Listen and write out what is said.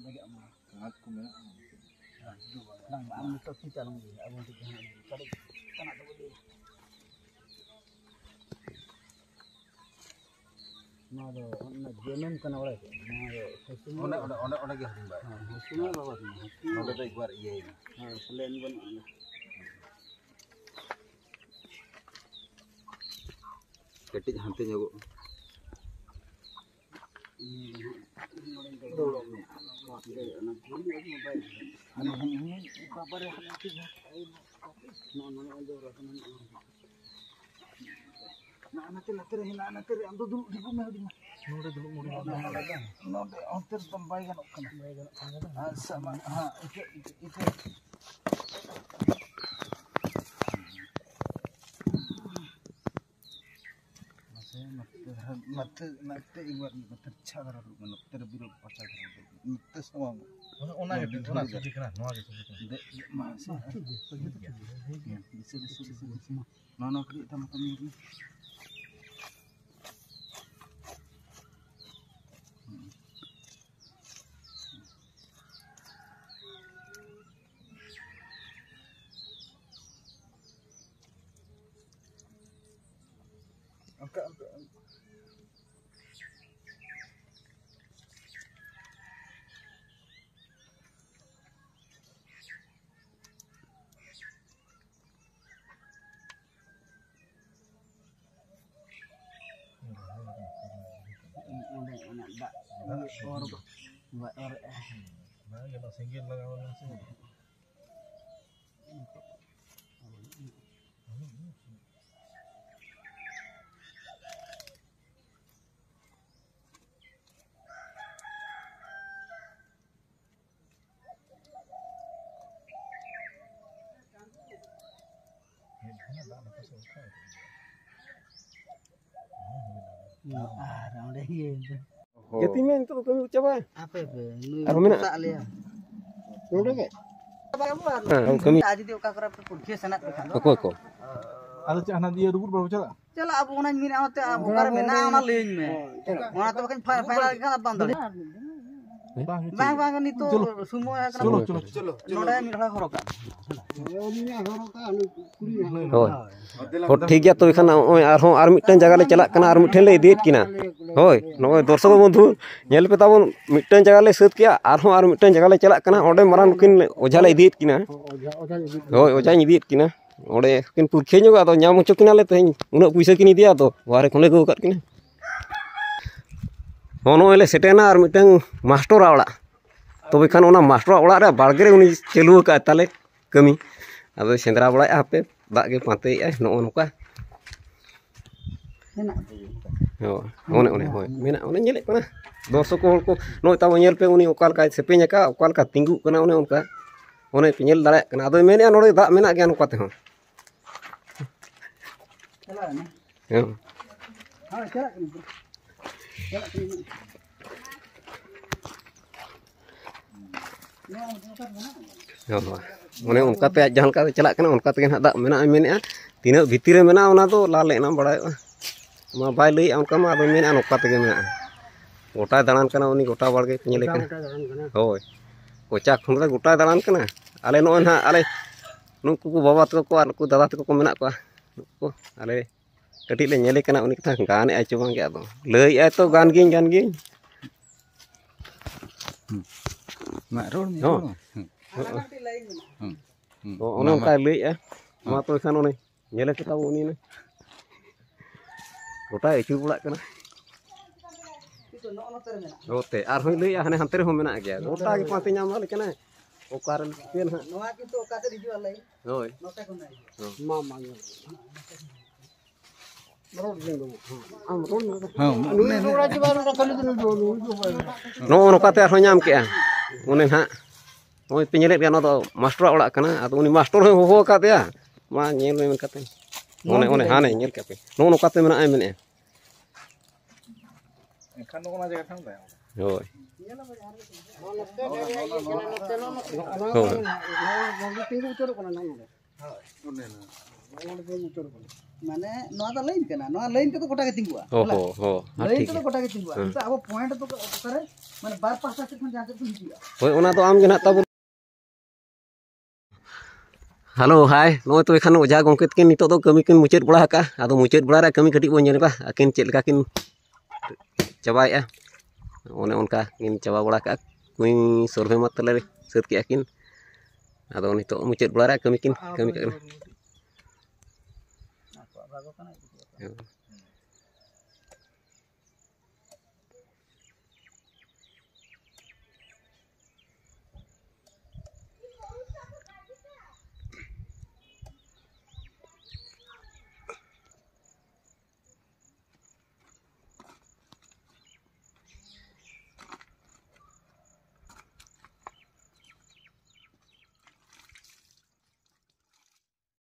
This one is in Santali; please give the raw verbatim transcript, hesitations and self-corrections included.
ᱵᱟᱡᱟᱜ ᱢᱟ᱾ ᱦᱟᱛ ᱠᱚ ᱢᱮᱱᱟᱜᱼᱟ᱾ ᱵᱟᱝ, ᱟᱢ ᱱᱤᱛᱚᱜ ᱛᱤ ᱛᱮ ᱟᱞᱚᱢ ᱤᱭᱟᱹᱭᱟ, ᱟᱵᱚ ᱢᱤᱫᱴᱤᱡ ᱡᱟᱦᱟᱱᱟᱜ ᱠᱟᱹᱴᱤᱡ ᱛᱟᱱᱟᱜ ᱛᱮᱵᱚ ᱤᱭᱟᱹᱭᱟ᱾ ᱱᱚᱣᱟ ᱫᱚ ᱚᱱᱟ ᱡᱟᱹᱱᱩᱢ ᱠᱟᱱᱟ, ᱵᱟᱲᱟᱭ ᱠᱮᱫ? ᱱᱚᱣᱟ ᱫᱚ ᱦᱟᱹᱥᱩ ᱢᱟ ᱚᱸᱰᱮ, ᱵᱟᱵᱟ᱾ ᱚᱸᱰᱮ, ᱚᱸᱰᱮ, ᱚᱸᱰᱮ ᱜᱮ ᱦᱩᱰᱤᱧ ᱵᱟᱭ᱾ ᱦᱮᱸ, ᱦᱟᱹᱥᱩ ᱢᱟ ᱵᱟᱵᱟ ᱠᱟᱱᱟ, ᱦᱟᱹᱥᱩ ᱢᱟ ᱱᱚᱰᱮ ᱫᱚ ᱵᱟᱵᱟ᱾ ᱮᱠᱵᱟᱨ ᱤᱭᱟᱹᱭᱮᱱᱟ᱾ ᱦᱮᱸ, ᱯᱞᱮᱱ ᱵᱟᱹᱱᱩᱜ ᱟᱱᱟ᱾ ᱠᱟᱹᱴᱤᱡ ᱦᱟᱱᱛᱮ ᱧᱚᱜᱚᱜ ᱢᱮ᱾ ᱱᱚᱜᱼᱚ ᱱᱚᱰᱮ ᱫᱚ ᱨᱟᱥᱟ ᱢᱮᱱᱟᱜᱼᱟ᱾ ᱱᱚᱜᱼᱚ ᱱᱟᱛᱮ ᱱᱟᱛᱮ ᱨᱮ ᱦᱮᱱᱟᱜᱼᱟ, ᱱᱟᱛᱮ ᱨᱮ ᱟᱢ ᱫᱚ ᱫᱩᱲᱩᱵ ᱴᱷᱤᱠᱚᱜ ᱢᱮ ᱦᱩᱰᱤᱧ ᱢᱟ᱾ ᱱᱚᱰᱮ ᱫᱩᱲᱩᱵ ᱢᱩᱰᱤ ᱢᱮ᱾ ᱱᱚᱰᱮ, ᱱᱚᱰᱮ, ᱚᱱᱛᱮ ᱨᱮᱫᱚ ᱵᱟᱭ ᱜᱟᱱᱚᱜ ᱠᱟᱱᱟ᱾ ᱵᱟᱭ ᱜᱟᱱᱚᱜ ᱠᱟᱱᱟ᱾ ᱟᱪᱪᱷᱟ, ᱢᱟ, ᱦᱮᱸ, ᱤᱠᱟᱹ, ᱤᱠᱟᱹ, ᱤᱠᱟᱹ᱾ ᱢᱟᱥᱮ, ᱱᱚᱛᱮ ᱫᱷᱟᱨᱟ, ᱱᱚᱛᱮ, ᱱᱚᱛᱮ ᱮᱠᱵᱟᱨ, ᱱᱚᱛᱮ ᱪᱷᱟ ᱫᱷᱟᱨᱟ ᱫᱩᱲᱩᱵ ᱢᱮ, ᱱᱚᱛᱮ ᱨᱮ ᱵᱤᱨᱟᱴ ᱯᱟᱪᱷᱟ ᱫᱷᱟᱨᱟ ᱫᱩᱲᱩᱵ ᱢᱮ, ᱱᱚᱛᱮ ᱥᱟᱢᱟᱝ ᱢᱮ᱾ ᱚᱱᱟ, ᱚᱱᱟ ᱜᱮ ᱱᱚᱰᱮ ᱴᱷᱤᱠ, ᱚᱱᱟ ᱫᱷᱩᱲᱤ ᱥᱚᱡᱷᱮ ᱠᱟᱱᱟ, ᱱᱚᱣᱟ ᱜᱮ ᱥᱚᱡᱷᱮ ᱠᱟᱱᱟ᱾ ᱫᱮᱡ, ᱫᱮᱡ ᱢᱟ, ᱥᱮ᱾ ᱴᱷᱤᱠ ᱜᱮᱭᱟ, ᱴᱷᱤᱠ ᱜᱮᱭᱟ, ᱴᱷᱤᱠ ᱜᱮᱭᱟ᱾ ᱫᱤᱥᱟᱹ, ᱫᱤᱥᱟᱹ, ᱫᱤᱥᱟᱹ, ᱫᱤᱥᱟᱹ᱾ ᱱᱚᱣᱟ, ᱱᱚᱣᱟ ᱠᱟᱹᱴᱤᱡ ᱮᱴᱟᱜ ᱢᱚᱛᱚᱱ ᱧᱚᱜ ᱜᱮ᱾ ᱦᱩᱸ᱾ ᱚᱱᱠᱟ, ᱚᱱᱠᱟ, ᱚᱱᱠᱟ᱾ ᱚᱸᱰᱮ ᱚᱱᱟ ᱫᱟᱜ ᱚᱨ ᱫᱚ ᱵᱟᱭ ᱚᱨᱮᱜᱼᱟ᱾ ᱚᱱᱟᱜᱮ ᱱᱚᱣᱟ ᱥᱮᱸᱜᱮᱞ ᱞᱟᱜᱟᱣ ᱞᱮᱱᱟ ᱥᱮ᱾ ᱟᱨ ᱚᱸᱰᱮ ᱤᱭᱟᱹ ᱡᱟᱹᱛᱤ ᱢᱮ ᱱᱤᱛᱚᱜ ᱫᱚ ᱠᱟᱹᱢᱤ ᱪᱟᱵᱟ᱾ ᱟᱯᱮ ᱯᱮ, ᱱᱩᱭ ᱟᱨᱦᱚᱸ ᱢᱮᱱᱟᱜᱼᱟ? ᱥᱟᱵ ᱞᱮᱭᱟ᱾ ᱱᱚᱰᱮ ᱜᱮ? ᱦᱮᱸ, ᱠᱟᱹᱢᱤ᱾ ᱟᱨ ᱡᱩᱫᱤ ᱚᱠᱟ ᱠᱚᱨᱮ ᱯᱮ ᱯᱩᱨᱠᱷᱤᱭᱟᱹ ᱥᱮᱱᱟᱜ ᱯᱮ ᱠᱷᱟᱱ ᱫᱚ᱾ ᱚᱠᱚᱭ ᱠᱚ? ᱟᱫᱚ ᱪᱮᱫ ᱦᱟᱱᱟ ᱤᱭᱟᱹ ᱨᱩᱵᱩᱨ ᱵᱟᱵᱚ ᱪᱟᱞᱟᱜᱼᱟ? ᱪᱟᱞᱟᱜ ᱟᱵᱚ, ᱚᱱᱟᱧ ᱢᱮᱱᱮᱫᱼᱟ, ᱚᱱᱛᱮ ᱚᱠᱟᱨᱮ ᱢᱮᱱᱟᱜᱼᱟ, ᱚᱱᱟ ᱞᱟᱹᱭᱟᱹᱧ ᱢᱮ᱾ ᱚᱱᱟ ᱛᱚ ᱵᱟᱠᱷᱟᱱ ᱯᱷᱟ-, ᱯᱷᱟᱭᱱᱟᱞ ᱜᱮ ᱠᱷᱟᱱ ᱵᱟᱝ ᱫᱟᱲᱮᱭᱟᱜᱼᱟ᱾ ᱵᱟᱝ, ᱵᱟᱝ, ᱱᱤᱛᱚᱜ ᱪᱚᱞᱚ᱾ ᱥᱚᱢᱚᱭ ᱟᱠᱟᱱᱟ᱾ ᱪᱚᱞᱚ, ᱪᱚᱞᱚ, ᱪᱚᱞᱚ, ᱪᱚᱞᱚ᱾ ᱱᱚᱰᱮ ᱢᱤᱫ ᱦᱚᱲ ᱦᱚᱨᱚᱜ ᱠᱟᱜ᱾ ᱦᱳᱭ᱾ ᱦᱳᱭ, ᱴᱷᱤᱠ ᱜᱮᱭᱟ᱾ ᱛᱚᱵᱮ ᱠᱷᱟᱱ ᱱᱚᱜᱼᱚᱭ ᱟᱨᱦᱚᱸ ᱟᱨ ᱢᱤᱫᱴᱟᱝ ᱡᱟᱭᱜᱟ ᱞᱮ ᱪᱟᱞᱟᱜ ᱠᱟᱱᱟ, ᱟᱨ ᱢᱤᱫᱴᱷᱮᱱ ᱞᱮ ᱤᱫᱤᱭᱮᱫ ᱠᱤᱱᱟ᱾ ᱦᱳᱭ, ᱱᱚᱜᱼᱚᱭ ᱫᱚᱨᱥᱚᱠ ᱵᱚᱱᱫᱷᱩ, ᱧᱮᱞ ᱯᱮ ᱛᱟᱵᱚᱱ, ᱢᱤᱫᱴᱟᱝ ᱡᱟᱭᱜᱟ ᱞᱮ ᱥᱟᱹᱛ ᱠᱮᱜᱼᱟ, ᱟᱨᱦᱚᱸ ᱟᱨ ᱢᱤᱫᱴᱟᱝ ᱡᱟᱭᱜᱟ ᱞᱮ ᱪᱟᱞᱟᱜ ᱠᱟᱱᱟ, ᱚᱸᱰᱮ ᱢᱟᱨᱟᱝ ᱱᱩᱠᱤᱱ ᱚᱡᱷᱟ ᱞᱮ ᱤᱫᱤᱭᱮᱫ ᱠᱤᱱᱟ᱾ ᱦᱳᱭ, ᱚᱡᱷᱟᱧ ᱤᱫᱤᱭᱮᱫ ᱠᱤᱱᱟ᱾ ᱚᱸᱰᱮ ᱠᱤᱱ ᱯᱩᱨᱠᱷᱤᱭᱟᱹ ᱧᱚᱜᱼᱟ, ᱟᱫᱚ ᱧᱟᱢ ᱦᱚᱪᱚ ᱠᱤᱱᱟᱞᱮ ᱛᱮᱦᱮᱧ, ᱩᱱᱟᱹᱜ ᱯᱩᱭᱥᱟᱹ ᱠᱤᱱ ᱤᱫᱤᱭᱟ, ᱟᱫᱚ ᱵᱟᱦᱨᱮ ᱠᱷᱚᱱ ᱞᱮ ᱟᱹᱜᱩ ᱟᱠᱟᱫ ᱠᱤᱱᱟ᱾ ᱦᱚᱸ, ᱱᱚᱜᱼᱚᱭ ᱞᱮ ᱥᱮᱴᱮᱨᱱᱟ ᱟᱨ ᱢᱤᱫᱴᱟᱝ ᱢᱟᱥᱴᱚᱨᱟᱜ ᱚᱲᱟᱜ᱾ ᱛᱚᱵᱮ ᱠᱷᱟᱱ ᱚᱱᱟ ᱢᱟᱥᱴᱚᱨᱟᱜ ᱚᱲᱟᱜ ᱨᱮ ᱵᱟᱲᱜᱮ ᱨᱮ ᱩᱱᱤ ᱪᱟᱹᱞᱩ ᱟᱠᱟᱫ ᱛᱟᱞᱮ ᱠᱟᱹᱢᱤ᱾ ᱟᱫᱚ ᱥᱮᱸᱫᱽᱨᱟ ᱵᱟᱲᱟᱭᱮᱫᱼᱟ ᱦᱟᱯᱮ, ᱫᱟᱜ ᱜᱮ ᱯᱟᱱᱛᱮᱭᱮᱫᱼᱟᱭ ᱱᱚᱜᱼᱚ ᱱᱚᱝᱠᱟ᱾ ᱦᱳᱭ, ᱚᱱᱮ, ᱚᱱᱮ, ᱦᱳᱭ, ᱢᱮᱱᱟᱜᱼᱟ, ᱚᱱᱮ ᱧᱮᱞᱮᱫ ᱠᱟᱱᱟ᱾ ᱫᱚᱨᱥᱚᱠ ᱦᱚᱲ ᱠᱚ, ᱱᱚᱜᱼᱚᱭ ᱛᱟᱵᱚ ᱧᱮᱞ ᱯᱮ, ᱩᱱᱤ ᱚᱠᱟ ᱞᱮᱠᱟᱭ ᱥᱮᱯᱮᱧ ᱟᱠᱟᱫ, ᱚᱠᱟ ᱞᱮᱠᱟ ᱛᱤᱸᱜᱩᱜ ᱠᱟᱱᱟ, ᱚᱱᱮ ᱚᱱᱠᱟ᱾ ᱚᱱᱮ ᱯᱮ ᱧᱮᱞ ᱫᱟᱲᱮᱭᱟᱜ ᱠᱟᱱᱟ᱾ ᱟᱫᱚᱭ ᱢᱮᱱᱮᱫᱼᱟ, ᱱᱚᱰᱮ ᱫᱟᱜ ᱢᱮᱱᱟᱜ ᱜᱮᱭᱟ ᱱᱚᱝᱠᱟ ᱛᱮᱦᱚᱸ᱾ ᱦᱮᱸ᱾ ᱦᱳᱭ᱾ ᱚᱱᱮ ᱚᱱᱠᱟᱛᱮ ᱟᱡ ᱡᱟᱦᱟᱸ ᱞᱮᱠᱟᱛᱮ ᱪᱟᱞᱟᱜ ᱠᱟᱱᱟ, ᱚᱱᱠᱟ ᱛᱮᱜᱮ ᱱᱟᱦᱟᱜ ᱫᱟᱜ ᱢᱮᱱᱟᱜᱼᱟ ᱢᱮᱱᱮᱫᱼᱟ᱾ ᱛᱤᱱᱟᱹᱜ ᱵᱷᱤᱛᱤᱨ ᱨᱮ ᱢᱮᱱᱟᱜᱼᱟ, ᱚᱱᱟ ᱫᱚ ᱞᱟ ᱞᱮ ᱮᱱᱟ ᱵᱟᱲᱟᱭᱚᱜᱼᱟ᱾ ᱢᱟ ᱵᱟᱭ ᱞᱟᱹᱭᱮᱫᱼᱟ ᱚᱱᱠᱟ ᱢᱟ, ᱟᱫᱚ ᱢᱮᱱᱮᱫᱼᱟ ᱱᱚᱝᱠᱟ ᱛᱮᱜᱮ ᱢᱮᱱᱟᱜᱼᱟ᱾ ᱜᱚᱴᱟᱭ ᱫᱟᱬᱟᱱ ᱠᱟᱱᱟ ᱩᱱᱤ, ᱜᱚᱴᱟ ᱵᱟᱲᱜᱮ ᱠᱚ ᱧᱮᱞᱮ ᱠᱟᱱᱟ᱾ ᱦᱳᱭ, ᱠᱚᱪᱟ ᱠᱷᱚᱱ ᱫᱚ ᱜᱚᱴᱟᱭ ᱫᱟᱬᱟᱱ ᱠᱟᱱᱟ᱾ ᱟᱞᱮ ᱱᱚᱜᱼᱚᱭ ᱱᱟᱦᱟᱜ, ᱟᱞᱮ ᱱᱩᱠᱩ ᱠᱚ ᱵᱟᱵᱟ ᱛᱟᱠᱚ ᱠᱚ ᱟᱨ ᱱᱩᱠᱩ ᱫᱟᱫᱟ ᱛᱟᱠᱚ ᱠᱚ ᱢᱮᱱᱟᱜ ᱠᱚᱣᱟ, ᱱᱩᱠᱩ ᱠᱚ ᱟᱞᱮ ᱠᱟᱹᱴᱤᱡ ᱞᱮ ᱧᱮᱞᱮ ᱠᱟᱱᱟ, ᱩᱱᱤ ᱠᱟᱛᱷᱟ ᱜᱟᱱᱮᱫᱼᱟᱭ ᱪᱚ ᱵᱟᱝᱜᱮ᱾ ᱟᱫᱚ ᱞᱟᱹᱭᱮᱫᱼᱟᱭ ᱛᱚ, "ᱜᱟᱱ ᱜᱤᱭᱟᱹᱧ, ᱜᱟᱱ ᱜᱤᱭᱟᱹᱧ᱾" ᱦᱩᱸ᱾ ᱢᱟ ᱨᱚᱲ ᱢᱮ, ᱦᱚᱸ᱾ ᱨᱚᱲ ᱢᱮ᱾ ᱦᱩᱸ᱾ ᱦᱩᱸ᱾ ᱦᱩᱸ᱾ ᱚ, ᱚᱱᱮ ᱢᱟ, ᱢᱟ᱾ ᱚᱱᱠᱟᱭ ᱞᱟᱹᱭᱮᱫᱼᱟ᱾ ᱢᱟ ᱦᱚᱸ᱾ ᱛᱚᱵᱮ ᱠᱷᱟᱱ ᱚᱱᱮ ᱧᱮᱞᱮ ᱯᱮ ᱛᱟᱵᱚ ᱩᱱᱤ ᱱᱟ᱾ ᱜᱚᱴᱟᱭ ᱟᱹᱪᱩᱨ ᱵᱟᱲᱟᱜ ᱠᱟᱱᱟ᱾ ᱱᱚᱛᱮ ᱟᱨᱦᱚᱸᱭ ᱞᱟᱹᱭᱮᱫᱼᱟ, ᱦᱟᱱᱮ ᱦᱟᱱᱛᱮ ᱨᱮᱦᱚᱸ ᱢᱮᱱᱟᱜ ᱜᱮᱭᱟ᱾ ᱜᱚᱴᱟ ᱜᱮ ᱯᱟᱱᱛᱮ ᱧᱟᱢ ᱟᱞᱮ ᱠᱟᱱᱟᱭ᱾ ᱚᱠᱟᱨᱮ ᱪᱤᱠᱟᱹ ᱱᱟᱦᱟᱜ? ᱱᱚᱣᱟ ᱠᱤᱱᱛᱩ ᱚᱠᱟ ᱥᱮᱫ ᱦᱤᱡᱩᱜᱼᱟ ᱞᱟᱹᱭ? ᱦᱳᱭ᱾ ᱱᱚᱛᱮ ᱠᱷᱚᱱ ᱦᱤᱡᱩᱜᱼᱟ᱾ ᱦᱚᱸ᱾ ᱢᱟ, ᱢᱟ, ᱧᱮᱞ᱾ ᱨᱚᱲ ᱵᱮᱱ ᱫᱚ᱾ ᱦᱮᱸ, ᱟᱢ ᱨᱚᱲ ᱢᱮ᱾ ᱦᱮᱸ, ᱢᱟ, ᱱᱩᱭ ᱢᱮ, ᱢᱮ᱾ ᱨᱚᱲ ᱟᱡ ᱵᱟᱭ ᱨᱚᱲᱟ, ᱠᱷᱟᱹᱞᱤ ᱫᱚ ᱱᱩᱭ ᱫᱚ, ᱱᱩᱭ ᱫᱚ ᱵᱟᱭ ᱨᱚᱲᱟ᱾ ᱱᱚᱜᱼᱚ ᱱᱚᱝᱠᱟᱛᱮ ᱟᱨᱦᱚᱸ ᱧᱟᱢ ᱠᱮᱜᱼᱟ᱾ ᱚᱱᱮ ᱱᱟᱦᱟᱜ, ᱱᱚᱜᱼᱚᱭ ᱯᱮ ᱧᱮᱞᱮᱫ ᱜᱮᱭᱟ, ᱱᱚᱣᱟ ᱫᱚ ᱢᱟᱥᱴᱚᱨᱟᱜ ᱚᱲᱟᱜ ᱠᱟᱱᱟ᱾ ᱟᱫᱚ ᱩᱱᱤ ᱢᱟᱥᱴᱚᱨ ᱦᱚᱸᱭ ᱦᱚᱦᱚ ᱟᱠᱟᱫᱮᱭᱟ, "ᱢᱟ ᱧᱮᱞ ᱢᱮ" ᱢᱮᱱ ᱠᱟᱛᱮ᱾ ᱚᱱᱮ, ᱚᱱᱮ, ᱦᱟᱱᱮ ᱧᱮᱞ ᱠᱮᱫ ᱯᱮ᱾ ᱱᱚᱜᱼᱚ ᱱᱚᱝᱠᱟᱛᱮ ᱢᱮᱱᱟᱜᱼᱟ, ᱢᱮᱱᱮᱫᱼᱟ᱾ ᱮᱱᱠᱷᱟᱱ ᱫᱚ ᱚᱱᱟ ᱡᱟᱭᱜᱟ ᱠᱷᱟᱱ ᱫᱚ᱾ ᱦᱳᱭ᱾ ᱦᱳᱭ᱾ ᱢᱟᱱᱮ ᱱᱚᱣᱟ ᱫᱚ ᱞᱟᱭᱤᱱ ᱠᱟᱱᱟ, ᱱᱚᱣᱟ ᱞᱟᱭᱤᱱ ᱛᱮᱫᱚ ᱜᱚᱴᱟ ᱜᱮ ᱛᱤᱸᱜᱩᱜᱼᱟ᱾ ᱚ ᱦᱚ, ᱦᱚ, ᱦᱮᱸ, ᱞᱟᱭᱤᱱ ᱴᱷᱤᱠ ᱛᱮᱫᱚ ᱜᱮᱭᱟ᱾ ᱜᱚᱴᱟ ᱜᱮ ᱛᱤᱸᱜᱩᱜᱼᱟ᱾ ᱦᱮᱸ᱾ ᱠᱤᱱᱛᱩ ᱟᱵᱚ ᱯᱚᱭᱮᱱᱴ ᱫᱚ ᱚᱠᱟᱨᱮ, ᱢᱟᱱᱮ ᱵᱟᱨ ᱯᱟᱦᱴᱟ ᱥᱮᱫ ᱠᱷᱚᱱ ᱡᱟᱦᱟᱸ ᱥᱮᱫ ᱠᱷᱚᱱ ᱦᱤᱡᱩᱜᱼᱟ᱾ ᱦᱳᱭ, ᱚᱱᱟ ᱫᱚ ᱟᱢ ᱜᱮ ᱱᱟᱦᱟᱜ ᱛᱟᱵᱚᱱ᱾ ᱦᱮᱞᱳ, ᱦᱟᱭ᱾ ᱱᱚᱜᱼᱚᱭ ᱛᱚᱵᱮ ᱠᱷᱟᱱ ᱚᱡᱷᱟ ᱜᱚᱢᱠᱮ ᱛᱟᱹᱠᱤᱱ ᱱᱤᱛᱚᱜ ᱫᱚ ᱠᱟᱹᱢᱤ ᱠᱤᱱ ᱢᱩᱪᱟᱹᱫ ᱵᱟᱲᱟ ᱟᱠᱟᱜᱼᱟ᱾ ᱟᱫᱚ ᱢᱩᱪᱟᱹᱫ ᱵᱟᱲᱟ ᱨᱮᱭᱟᱜ ᱠᱟᱹᱢᱤ ᱠᱟᱹᱴᱤᱡ ᱵᱚᱱ ᱧᱮᱞ ᱧᱚᱜᱟ, ᱟᱹᱠᱤᱱ ᱪᱮᱫ ᱞᱮᱠᱟ ᱠᱤᱱ ᱪᱟᱵᱟᱭᱮᱫᱼᱟ᱾ ᱚᱱᱮ ᱚᱱᱠᱟ ᱠᱤᱱ ᱪᱟᱵᱟ ᱵᱟᱲᱟ ᱠᱟᱜᱼᱟ᱾ ᱠᱩᱸᱧ ᱥᱚᱨᱵᱷᱮ ᱢᱟ ᱛᱟᱞᱮ ᱥᱟᱹᱛ ᱠᱮᱜᱼᱟ ᱠᱤᱱ᱾ ᱟᱫᱚ ᱱᱤᱛᱚᱜ ᱢᱩᱪᱟᱹᱫ ᱵᱟᱲᱟ ᱨᱮᱭᱟᱜ ᱠᱟᱹᱢᱤ ᱠᱤᱱ ᱠᱟᱹᱢᱤ ᱠᱟᱜ ᱠᱟᱱᱟ᱾ ᱦᱮᱸ᱾